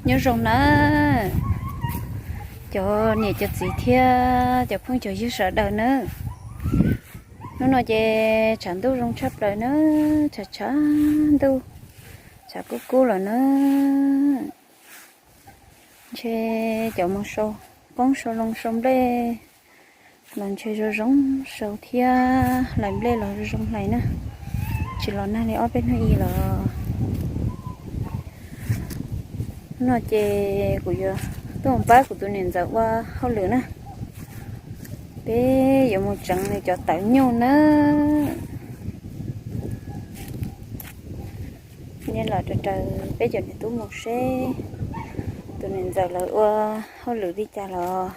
Nyob zoo na, cov niam cov txiv thiab cov phooj cov ywg sawv daws na. Hnub no ces tshav ntuj zoo tshaj plaws na, tshav tshav ntuj, tshav kub kub los na. Ntshe cov mus sau qoob sau loo sau nplej los ntshe zoo zoo sau thiab, hlais nplej los zoo zoo hlais na. Tsis los nag li ob peb hnub ib los. Hnub no ces kuv yuav tuaj mus pab kuv tus niam ntxawm ua hauj lwm na. Peb yuav mus tseev nws cov tawv nyuj na. Nej los raws raws peb cov niam tub mus seb tus niam ntxawm lawv ua hauj lwm li cas los.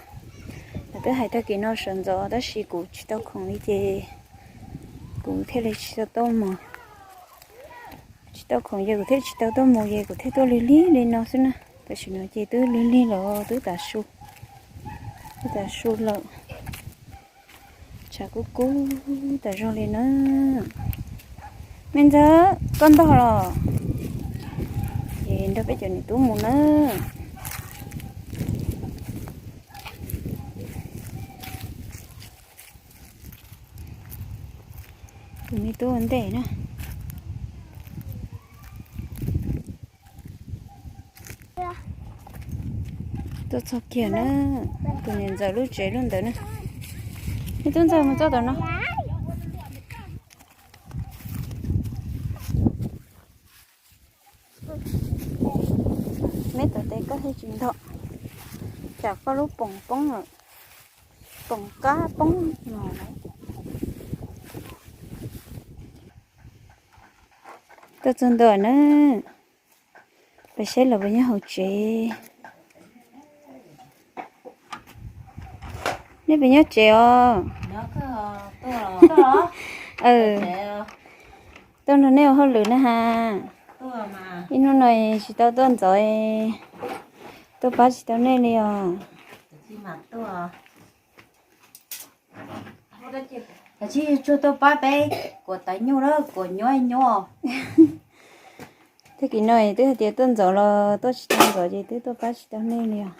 Lawv twb hais tag kis no sawv ntxov tab sis kuv tsis tau khoom li ces kuv thiaj li tsis tau tuaj mus. Tsis tau khoom ces kuv thiaj tsis tau tuaj mus ces kuv thiaj tuaj lig lig li no xwb na. Tam sim no ces twb lig lig lawm, twb tav su, twb tav su lawm. Tshav kub kub tas zog li na. Me ntxawg, koj ntog los? Ces nrog peb cov niam tub mus na. Tus me tub ua ntej na. Tuaj txog kiag na, tus niam ntxawm lub tsev lub ntawd na. Me tub ntxawg mus txog tom no. Neb tom tes koj thiaj tsis ntog, tsam koj lub poom poob lawm, poom qab poob no lawm. Tuaj txog ntua na, peb saib los puas nyob hauv tsev. Nej puas nyob tsev os? Tuaj nrog nej ua hauj lwm na has. Ib hnub no tsis tau tuaj ntxov, tuaj pab tsis tau nej li os. Kav tsij tsuag tuaj pab peb kuam tawv nyuj lawm, kuam nyuaj nyuaj. Tag kis no twb hais tias tuaj ntxov los tuaj tsis tau ntxov ces twb tuaj pab tsis tau nej li os.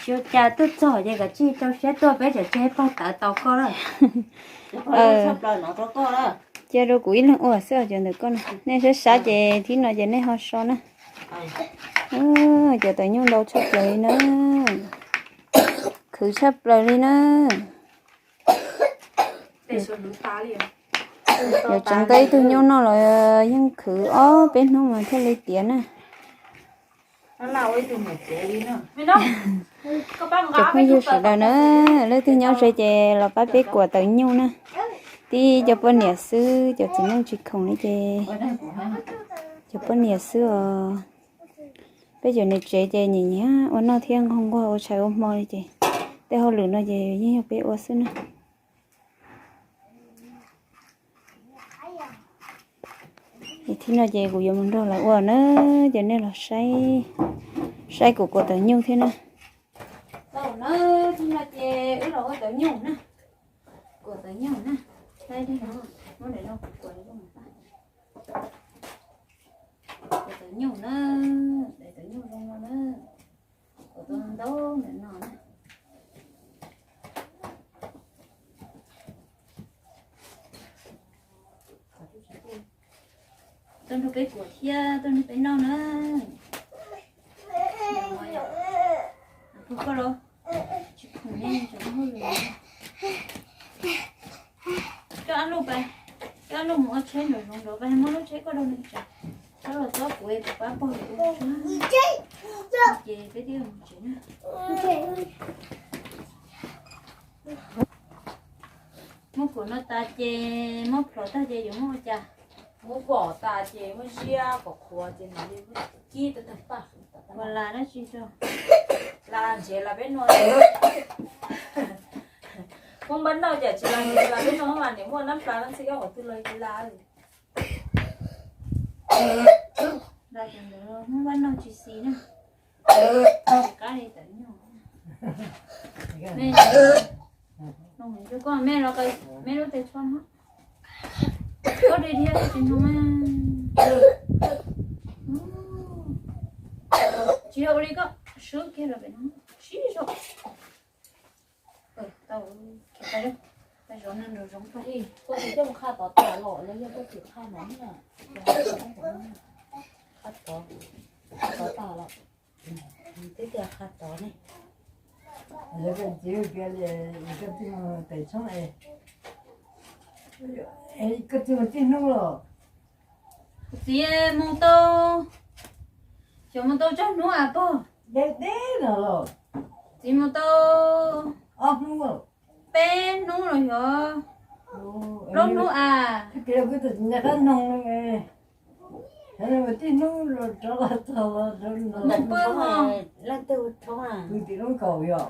Tsis ua cas, tuaj txog ces kav tsij rau siab tuaj, peb tseem tseg pog tawv tau koj lawm. Cia rau kuv ib leeg ua xwb os, cov ntawm koj no. Nej saib saib ces thib no ces nej ho so na. Cov tawv nyuj ntau tshaj plaws li na. Khwv tshaj plaws li na. Yuav tseev tau ib tug nyuj noj los yeej khwv ob peb hnub mas thiaj li tiav na. Cov phooj ywg sawv daws na, leej twg nyob ze ces los pab peb kuam tawv nyuj na. Tib cov poj niam xwb, cov txiv neej tsis khoom li ces cov poj niam xwb os. Peb cov niam tsev ces nyiam nyiam ua noj thiab nquag nquag ua tshais ua hmo li ces tej hauj lwm no ces yeej yog peb ua xwb na. Ces thib no ces kuv yuav mus nrog lawv ua na, ces nej los saib, saib kuv kuam tawv nyuj thiab na. Tau na, thib no ces wb los ua tawv nyuj na. Kuam tawv nyuj na. Saib, muab daim no kuv kuam li. Kuam tawv nyuj na, daim tawv nyuj zoo no na. Kuam tau ntau ntau ntawm no na. Tuaj nrog peb kuam thiab tuaj nrog peb noj na. Puag koj los, tsis khoom ne, tseem ua hauj lwm. Coj ab lub pais, coj ab lub mus ua tsheb nraum zoov nraud, pais muab lub tsheb koj rau nws tsev. Txhob los txob kuv, kuv pab pog kuv. Ces peb twb mus tsev na. Muab kuam no tas ces, muab plhov tag ces yuav muab ua cas? Muab kuam tas ces muab ziab kom qhuav ces mam li kib tau tag paj. Kuam las dab tsi rau? Las nrhiav las peb nua. Muab npab nauj cas tsis las nrhiav las peb nua mas niam muaj nab plas nab txhib ob qhov twg los tsis las li. Las cov ntawd muab npab nauj tsis xis na. Qab li tawv nyuj. Koj me los, me lub tes tsho no. Koj dhia dhia tsis hnov. Yog ua li koj swb kiag los pem no sib zog. Tau, tau zov nws nraum zoov. Koj tsis coj mus qha tod tas los los yog koj tsis qha no na? Qha tod, qha tod tas los twb tias qha tod ne. Lawv koj txiv piav li, koj txiv mus pem tshoob es, koj txiv mus txij hnub los? Kuv txiv mus tau, xyov mus tau tsawg hnub as pog. Deb deb no los? Txiv mus tau ob hnub, peb hnub los xyov plaub hnub as. Kuv tus txiv nco qab noog, tib hnub rov los txog los mus pw ho. Pw tim lub kaum yom.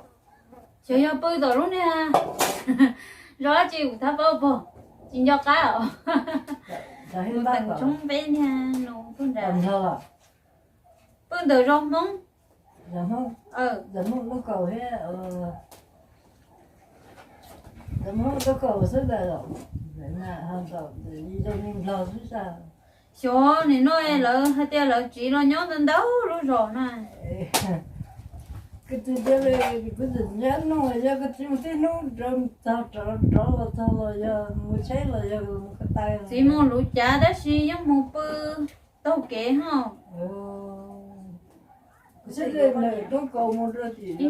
Xyov yog pw tom lub niag zos dab tsi kuv thab paub pog, tsis nco qab os. Mus teem tshoob peb niag nus pug nram. Pw ntawm zos Hmoob. Zos Hmoob lub kaum thiab, zos Hmoob lub kaum xwb ntag, zoo li Nplog xwb sas. Xyov nim no lawv hais tias lawv tsiv los nyob ntau ntau lub zos na. Kuv txiv tias, kuv txiv nyob no yog koj txiv mus tib hnub rov txog, rov los txog los yog mus tsheb los yog mus ko taw. Txiv mus luv cav tab sis yeej mus pw taug kev ho. Ib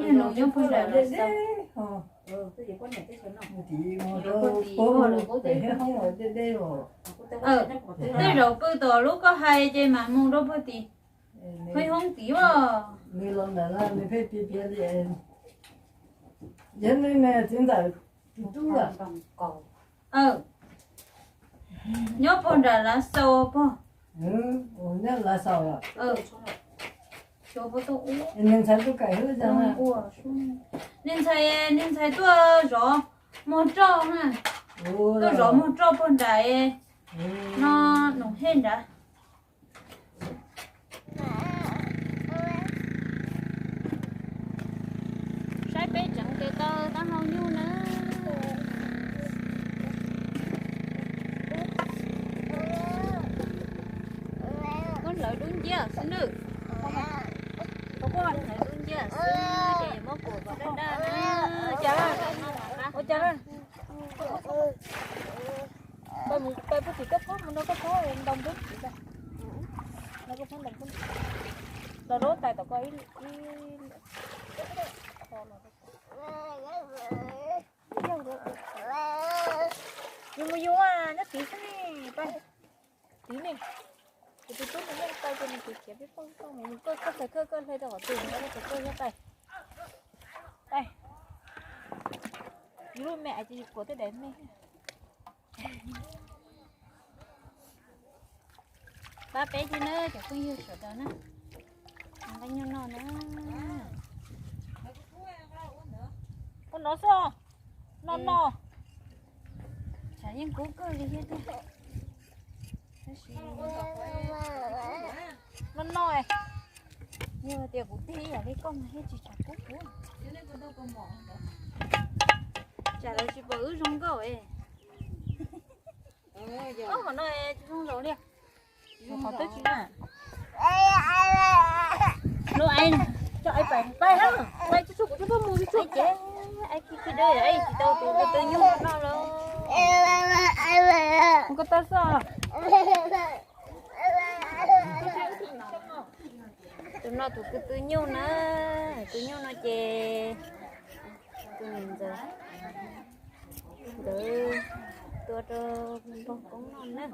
niag nus nyob puag nram los xaus. Mus rau puag tim pem hoob deb deb os. Tej zaum pw tom lub koj hais ces mam mus rau puag tim hoob hoob tid os. Nws los ntawm no nws pheej piav piav li, yog nws txiv ntxawm tus tub lawm. Nyob puag nram Lav Xaus pog. Nyob Lav Xaus. Niag ntxhais tuaj kaim hwb. Niag ntxhais, niag ntxhais tuaj zov muag roj na. Tuaj zov muag roj puag nram no, nus hej nrad. Saib peb tseem tes taw taub hau nyuj na. Muab hlawv dub nciab xwb nawb. Hlawv dub nciab xwb ces muab kuam kom daj daj na. Ua cas, ua cas, pais puag tim koj phob mus nrog koj phob ntaus npub. Nrog koj phob ntaus npub. Los rau tais tom ko ib, ib, yus mus yus nyob tid xwb ne, pais tid ne. Kuv tus tub nws yeej tau ces nws khiav khiav peb poj toj mus, koj, koj txhais khawj koj hle rau qhov twg, koj txhais khawj nyob tais. Tais. Yus lub me es ces yus kuam tej daim me. Pab peb thiab na cov phooj ywg sawv daws na, nqa nyuj noj na. Ua no xwb, no no. Tshav yeej kub kawg li thiab tiag. Tab sis no no, yog tias kuv tig ib yam li koj mas thiaj tsis tshav kub kuv. Tsam lawv tsis pom wb zoo nkauj. Ob hom no tsis zoo zaus li. Qhov twg tsis na. Lub ai, coj ai pais, pais ha, pais tsuj tsuj kuv coj poj mus tsuj tsuj. Ai kiv kiv dawb, ai tsis tau tus ko tw nyuj no lawm. Mus ko taw xwb. Tus no tus ko tw nyuj na, tus nyuj no ces tus niam ntxawm nkawd tua rau pog koob noj na.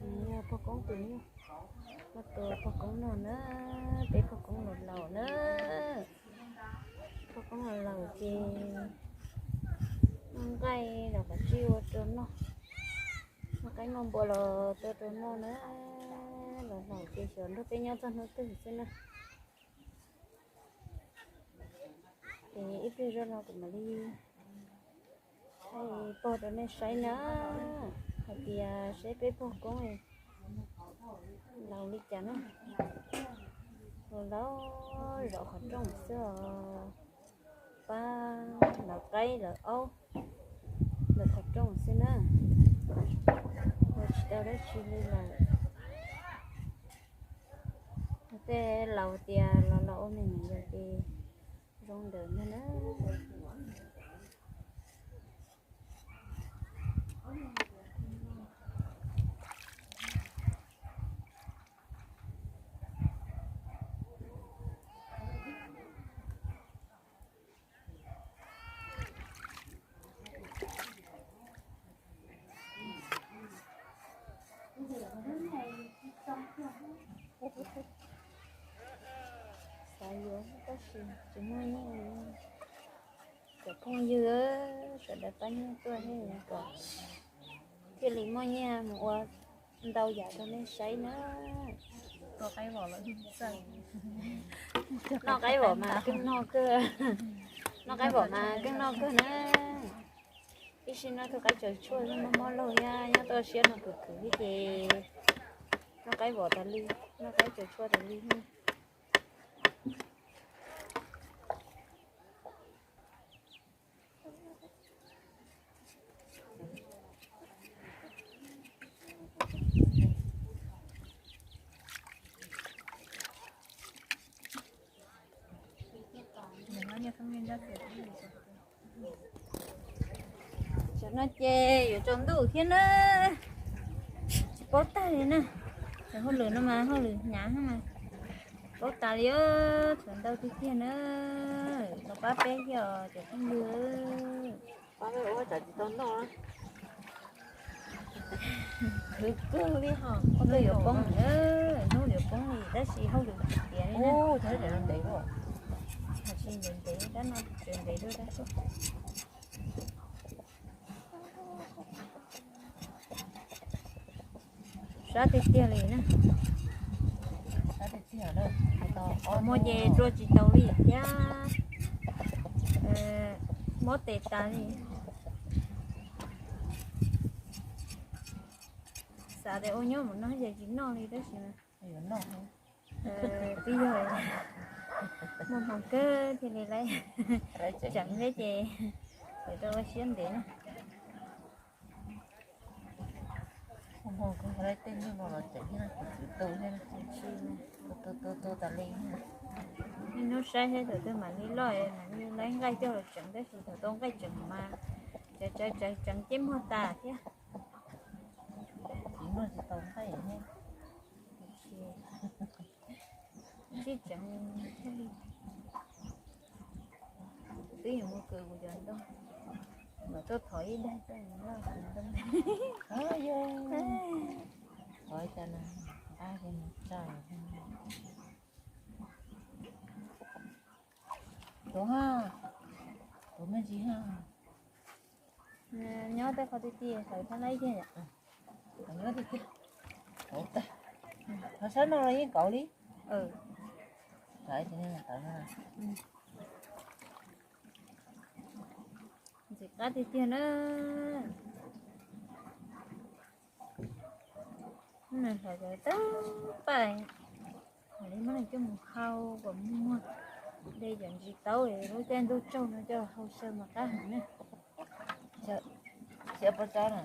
Yog pog koob tus nyuj, muab tua pog koob noj na, peb pog koob laus laus na. Pog koob laus laus ces muaj nqaij los kav tsij ua rau noj, muaj qaib muaj npua los tua rau noj na. Laus laus ces xyov nrog peb nyob txog hnub twg xwb na. Ces ib pliag zoj no kuv mam li pog rau nej saib na, hais tias saib peb pog koob laus li cas na. Laus laus zov qhov rooj xwb os, pab lawv qaib lawv aub ntawm qhov rooj xwb na, ua tsis tau dab tsi li lawm. Tej laus tias los los ua me nyuam yaus ces zoo ntawd ntag na. Xav yuav tab sis tsis muaj nyiaj. Cov phooj ywg sawv daws pab nyiaj tuaj thiab kom thiaj li muaj nyiaj mus ua ntau yam rau nej saib na. Noj qaib vom mas kawg noj kawg, noj qaib vom mas kawg noj kawg na. Ib sim no tus qaib tsaws tshuaj mob mob laug thiab nyob toj siab no kwv kwv thiab ces noj qaib vom tas li, noj qaib tsaws tshuaj tas li. Tam no ces yuav tsaus ntuj thiab na, tsis paub tag li na. Cov hauj lwm no mas hauj lwm hnyav mas paub tas li, tsaus ntau tiag tiag na. Los pab peb thiab os cov phooj ywg. Khwv kawg li ho, hnub yuav poob na, hnub yuav poob li tab sis hauj lwm tiav li na. Tsis ntev ntev tab no tseem ntev dua tab sis sab tiag tiag li na. Muaj ces rua tsis tau li thiab, mob tes tas li. Xav tias ua nyuaj mus noj ces tsis noj li tab sis twb yog muaj hmoo kawg thiaj li lawm, tseem thiab ces yuav tau ua siab ntev na. Tej nyuj no los tseem thiab, kuv txwv tu thiab, tu tu tu tas li. Niaj hnub saib seb thaum twg mam li loj mam li laib nqaij coj los tseem tab sis thaum tau nqaij tseem mas tseem tseem tseem tseem ceb muag tas thiab. Tsis muaj tsis tau nqaij thiab. Sib tseev thiaj li. Twb yuav mus kwv kuv cov ntoo, mam tuaj thov ib daig coj mus noj kuv ntoo. Thov ib co no, nqa ces mus tso. Tuav ha, tuav me ntsis ha. Nyob tej qhov ti ti sawv thab laib kiag yom. Nyob ti ti, kauv tag. Qhov sab no los yeej kauv li. Ntxim qab tiag tiag na. Hlawv cov tawg paj, mam li muab coj mus hau kom muag, de cov ntsis taub lub caij ntuj tsaug no coj hau xyaw mas qab heev na. Xiab pob tsaub na.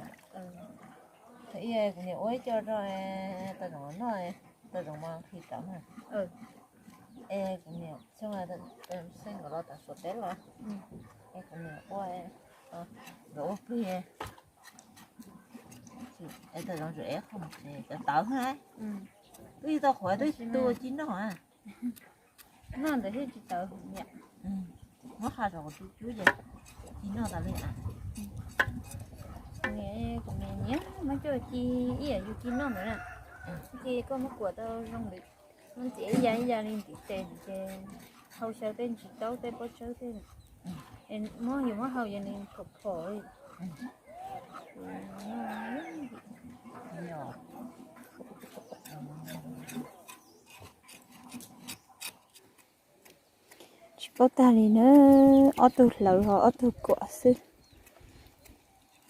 Ib kuv niam ua ib co rau tau zoov noj, tau zoov mas khi tau na. Es kuv niam xyoo xeeb nkawd los tam Suav teb los, es kuv niam ua, nkawd ua plig, es tau zoov tsuas ev qho cov tawv na, twb tsis tau qhuav twb tu ci noj. Noj ntawd thiaj tsis tawv niam. Muab qha saum kuv tus cub ces ci noj tas li. Kuv niam, kuv niam nyiam muab coj ci ib yam yus ci noj ntawd na. Ces koj muab kuam tau zoo li, muab ntxias ib yam ib yam li ntiv tes ces hau xyaw tej ntsis taub tej pob tsawb tej, muab yus muab hau yus li phom phom li. Tsis paub tag li na, ob tug hlawv ho ob tug kuam xwb,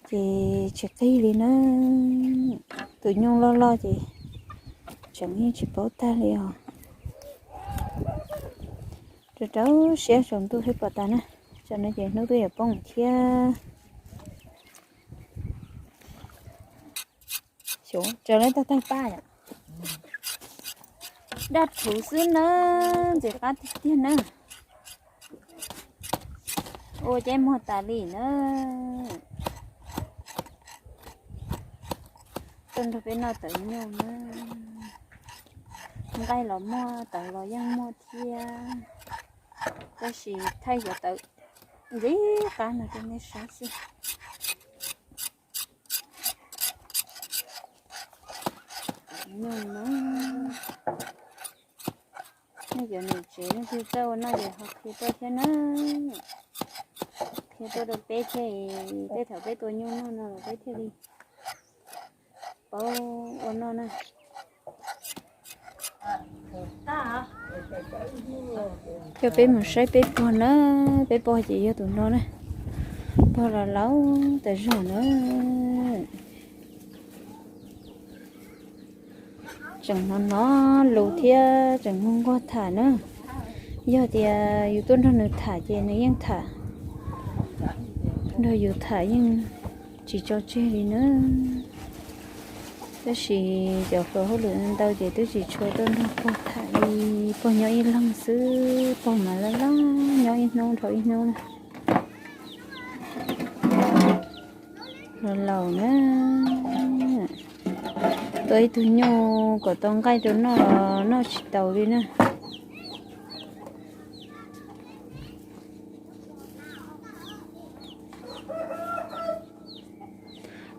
ces tsis qig li na. Tus nyuj loj loj ces tseem yeej tsis paub tag li os. Rau rau siab tsaus ntuj thiab pom tas na, tsam no ces hnub twb yuav poob thiab. Xyov tsaws lawv tag tag paj yom. Daj rhuv xwb na, ntxim qab tiag tiag na. Ua ceb muag tas li na. Tuaj nrog peb noj tawv nyuj na. Nqaij los muaj, tawv los yeej muaj thiab. Tab sis thaij cov tawv ntxim qab no rau nej saib xwb. Nyuj na. Nej cov niam tsev leej twg txawj ua noj ces ho qhia tuaj thiab na. Qhia tuaj rau peb thiab, tej thaum peb tua nyuj noj no los peb thiaj li paub ua noj na. Coj peb mus saib peb pog na, peb pog ces yog tus no na, pog los laus tas zog na. Tseem hnov hnov lus thiab tseem muag nquag tham na. Yog tias yus tuaj nrog nws tham ces nws yeej tham, nrog yus tham yeej tsis tso tseg li na. Tab sis cov hluas hauj lwm ntau ces twb tsis tshua tuaj nrog pog tham li, pog nyob ib leeg xwb, pog mas laj laj nyob ib hnub dhau ib hnub na. Los laus na, tua ib tug nyuj kom tau nqaij rau noj los noj tsis taus li na.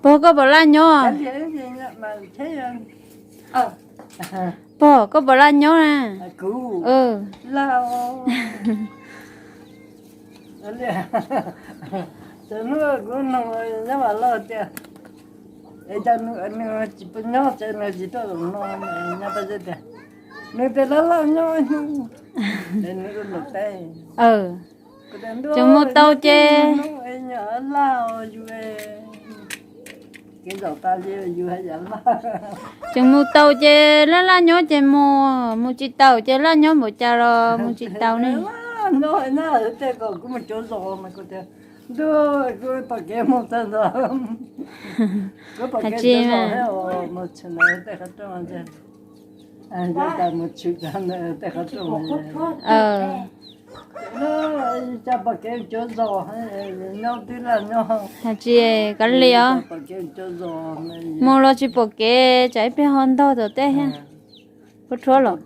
Pog koj puas laj nyob? Pog koj puas laj nyob na? Cov hnub kuv nug nyob Vam Loj tias, es cas nws tsis nyob, ces nws tsis tuaj no, nyob tias nws tias laj laj nyob hnub, ces nws ua nws teb. Tseem mus tau ces, tseem mus tau ces laj laj nyob ces mus, mus tsis taus ces laj nyob npaum cas los mus tsis taus ne. Nyob tej kom kuv mus cuav zos mas kuv tias ntuj, kuv pom kev mus tag nrho, kuv pom kev cuav zos thiab mus tshwm tej qhov rooj, mus tshwm tej qhov rooj. Cas pom kev cuav zos, nyob twb laj nyob. Hais tsis kav liam os. Mus los tsis pom kev, tsam ib pliag ho ntog tom tej thiab. Puab rhuav los.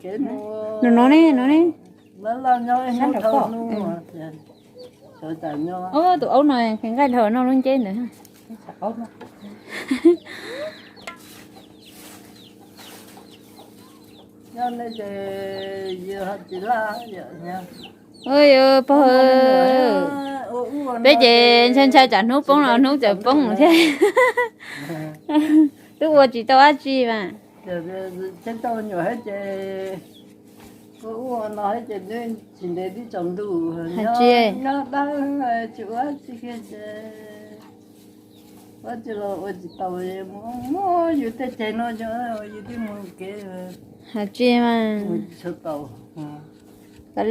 Nws no ne, no ne. Tus aub no nqaij dhau noj lub nceb ntawd. Pog, peb ces ntshai ntshai tsam hnub poob los hnub txawm poob thiab. Twb ua tsis tau dab tsi mas. Tsis ntev twb tsaus ntuj, hais tias nyob dawb tsis ua dab tsi kiag ces ua tsis los ua tsis tau, muab yus tej ceg no yus twb mus kev. Hais tsis mas, kav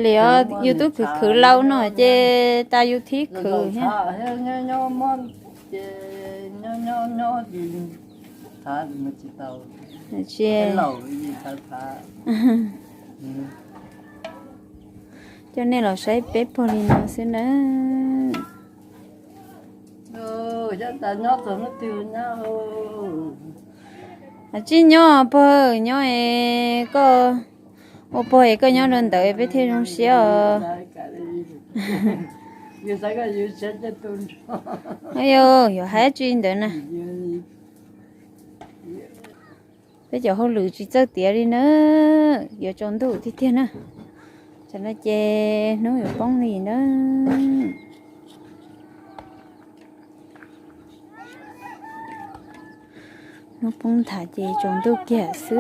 liam os, yus twb khwv khwv laus no ces tas yus thib khwv thiab. Nyob nyob ces thav mus tsis tau. Hais tsis, coj nej los saib peb pog li no xwb na. Hais tsis nyob pog, nyob es koj ua pog es koj nyob rau ntawd peb thiaj zoo siab os. Yog, yuav hais tsis ntawd na. Peb cov hauj lwm tsis txawj tiav li na, yuav tsaus ntuj tiag tiag na. Tsam no ces hnub yuav poob li na. Hnub poob nthav ces tsaus ntuj kiag xwb.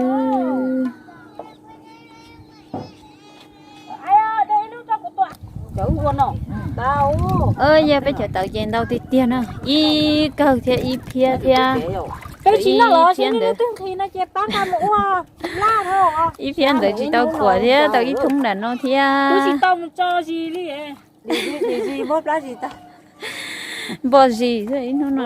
Yog peb cov tawv ces ntau tiag tiag na, ib kawg thiab ib phiab thiab. Ib phiab ntawd, ib phiab ntawd tsis tau kuam thiab tau ib thoob nram no thiab. Npog zis ib hnub no.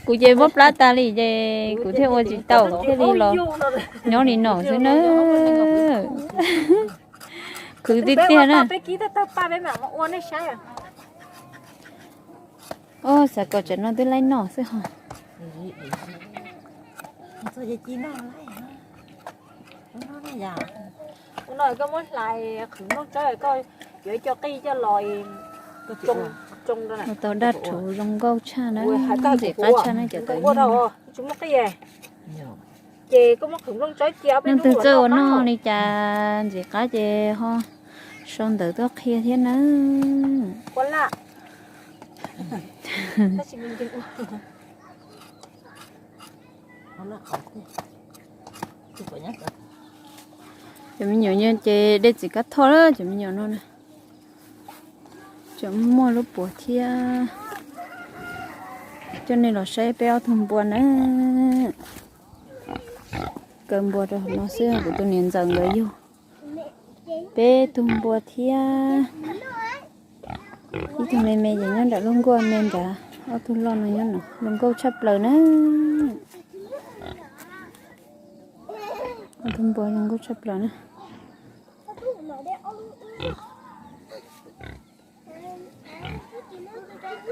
Kuv ces mob plab tas li ces kuv thiaj ua tsis tau thiaj li los nyob li no xwb na. Khwv tiag tiag na. Oj, xav kom tsam no twb laib noj xwb ho. Ua tau daj rhuv zoo nkauj tshaj na, ntxim qab tshaj na cov tawv. Leej twg txawj ua noj li cas ntxim qab ces ho sau ntawv tuaj qhia thiab na. Cov me nyuam ces de txiv kab thoj lawm cov me nyuam no na. Tseem muaj lub puav thiab. Coj nej los saib peb ob tug npua na. Kaw npua rau hauv no xwb, kuv tus niam ntxawm nkawd yug peb tug npua thiab. Ib tug me me ces nyob nram lub nkuaj me nrad, ob tug loj no nyob no, zoo nkauj tshaj plaws na. Ob tug npua zoo nkauj tshaj plaws na.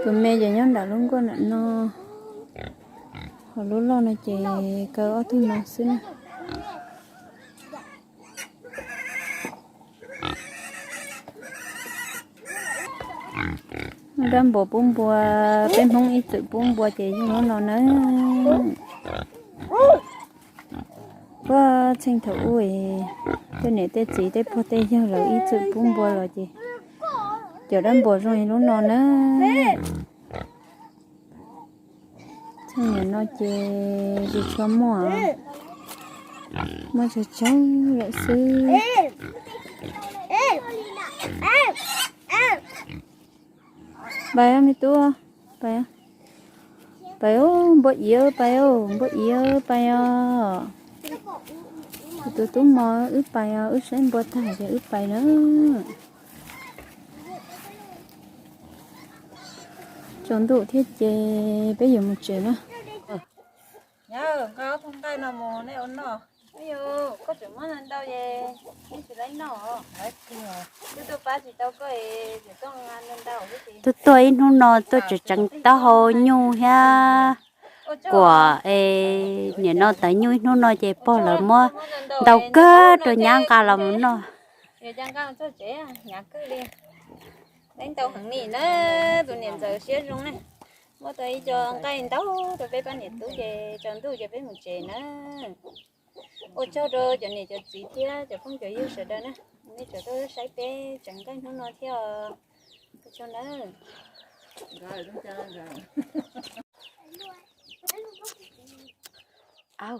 Tus me ces nyob nram lub nkuaj nram no, ho lub loj no ces kaw ob tug no xwb na. Muaj dab npuas pub npua, peb Hmoob ib txwm pub npua ces yog lub no na. Puag txheej thaum ub, tej niam tej txiv tej pog tej yawg lawv ib txwm pub npua los ces cov dab npuas zoo li lub no na. Txheej niam no ces tsis tshua muaj, muaj tsawg tsawg lawm xwb. Pais me tub, pais, pais, npua iav pais, npua iav pais os. Kuv tus tub mos wb pais os, wb saib npua tag ces wb pais na. Tsaus ntuj thiab ces peb yuav mus tsev na. Tuaj tuaj ib hnub no tuaj tseem tseev taub hau nyuj thiab kuam es nim no tawv nyuj ib hnub no ces pog lawv muab ntau kawg rau nyab nqa los mus noj. Ntau heev li na, tus niam ntxawm siab zoo na, muab tau ib co nqaij ntau rau peb pab niam tub ces tsaus ntuj ces peb mus tsev na. Ua tsaug rau cov niam cov txiv thiab cov phooj cov ywg sawv daws na, nej tseem tuaj saib peb tseev nqaij hnub no thiab os. Ua tsaug nawb. Au,